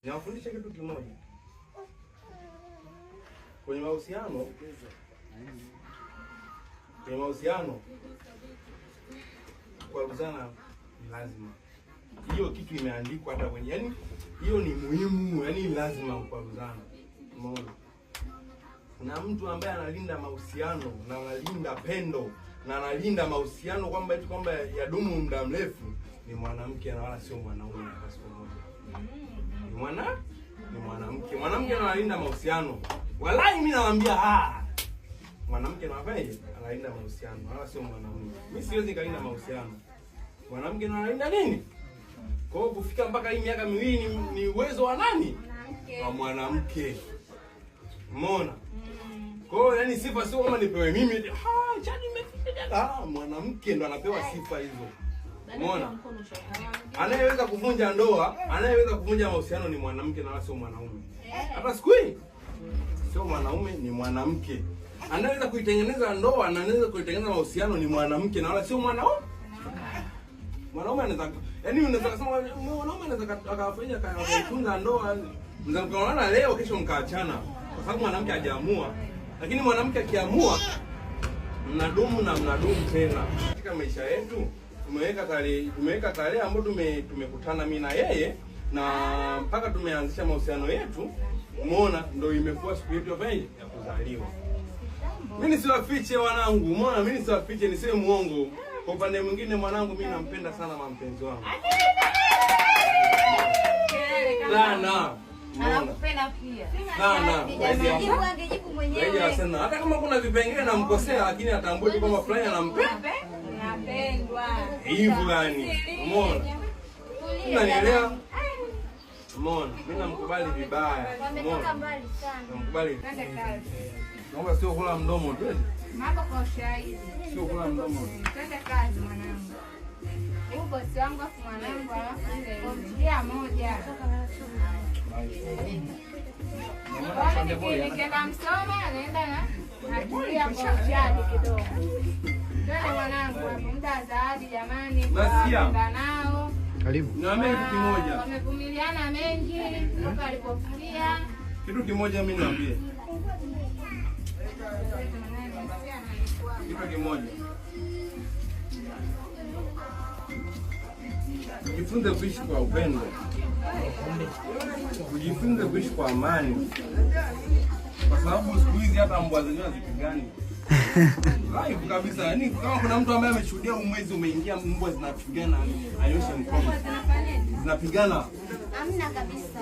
Niwafundishe kitu kimoja. Kwenye mahusiano, kwenye mahusiano kuaruzana ni lazima. Hiyo kitu imeandikwa hata kwenye, yani hiyo ni muhimu, yani lazima kuaruzana. Umeona? Na mtu ambaye analinda mahusiano na analinda pendo na analinda mahusiano kwamba eti kwamba yadumu muda mrefu ni mwanamke na wala sio mwanaume hata siku moja. Ni mwana ni mwanamke. Mwanamke analinda mahusiano. Walai mimi nawaambia mwanamke anafanyaje? Analinda mahusiano wala sio mwanaume. Mimi siwezi kalinda mahusiano. Mwanamke analinda nini? Kwa hiyo kufika mpaka hii miaka miwili ni uwezo wa nani? Wa mwanamke. Umeona? Kwa hiyo yani sifa sio kama nipewe mimi eti chani nimefika. Mwanamke ndo anapewa sifa hizo. Umeona? Anayeweza kuvunja ndoa, anayeweza kuvunja mahusiano ni mwanamke na wala sio mwanaume. Hata siku hii sio mwanaume, ni mwanamke. Anayeweza kuitengeneza ndoa na anaweza kuitengeneza mahusiano ni mwanamke na wala sio mwanaume. Mwanaume anaweza, yaani unaweza kusema mwanaume anaweza akafanya akaitunza ndoa, mnaweza mkaonana leo kesho mkaachana kwa sababu mwanamke hajaamua. Lakini mwanamke akiamua mnadumu na mnadumu tena. Katika maisha yetu tumeweka tarehe ambayo tumekutana mimi na yeye na mpaka tumeanzisha mahusiano yetu. Umeona, ndio imekuwa siku yetu ya kuzaliwa. Mimi nisiwafiche wanangu, umeona, mimi nisiwafiche, nisiwe muongo. Kwa upande mwingine mwanangu, mimi nampenda sana mampenzi wangu sana. Anakupenda pia. Sana. Angejibu mwenyewe. Sana. Hata kama kuna vipengele namkosea, lakini atambue tu kwamba fulani anampenda. Napendwa. Hivyo yani. Umeona? Unanielewa? Umeona? Mimi namkubali vibaya. Wametoka mbali sana. Namkubali. Naomba sio kula mdomo tu. Mambo kwa ushahidi. Sio kula mdomo. Twende kazi mwanangu. Huyu bosi wangu afu mwanangu alafu ile njia moja. Nikienda Msoma naenda na natulia kwa ushahidi kidogo. Twende mwanangu hapo muda wa zawadi jamani. Nasikia. Nao. Karibu. Niambie kitu kimoja. Wamevumiliana mengi mpaka alipofikia. Kitu kimoja mimi niambie. Kitu kimoja. Tujifunze kuishi kwa upendo. Tujifunze kuishi kwa amani. Kwa sababu siku hizi hata mbwa zenyewe hazipigani. Live kabisa. Yaani kama kuna mtu ambaye ameshuhudia mwezi umeingia mbwa zinapigana, anyoshe mkono. Zinapigana. Hamna kabisa.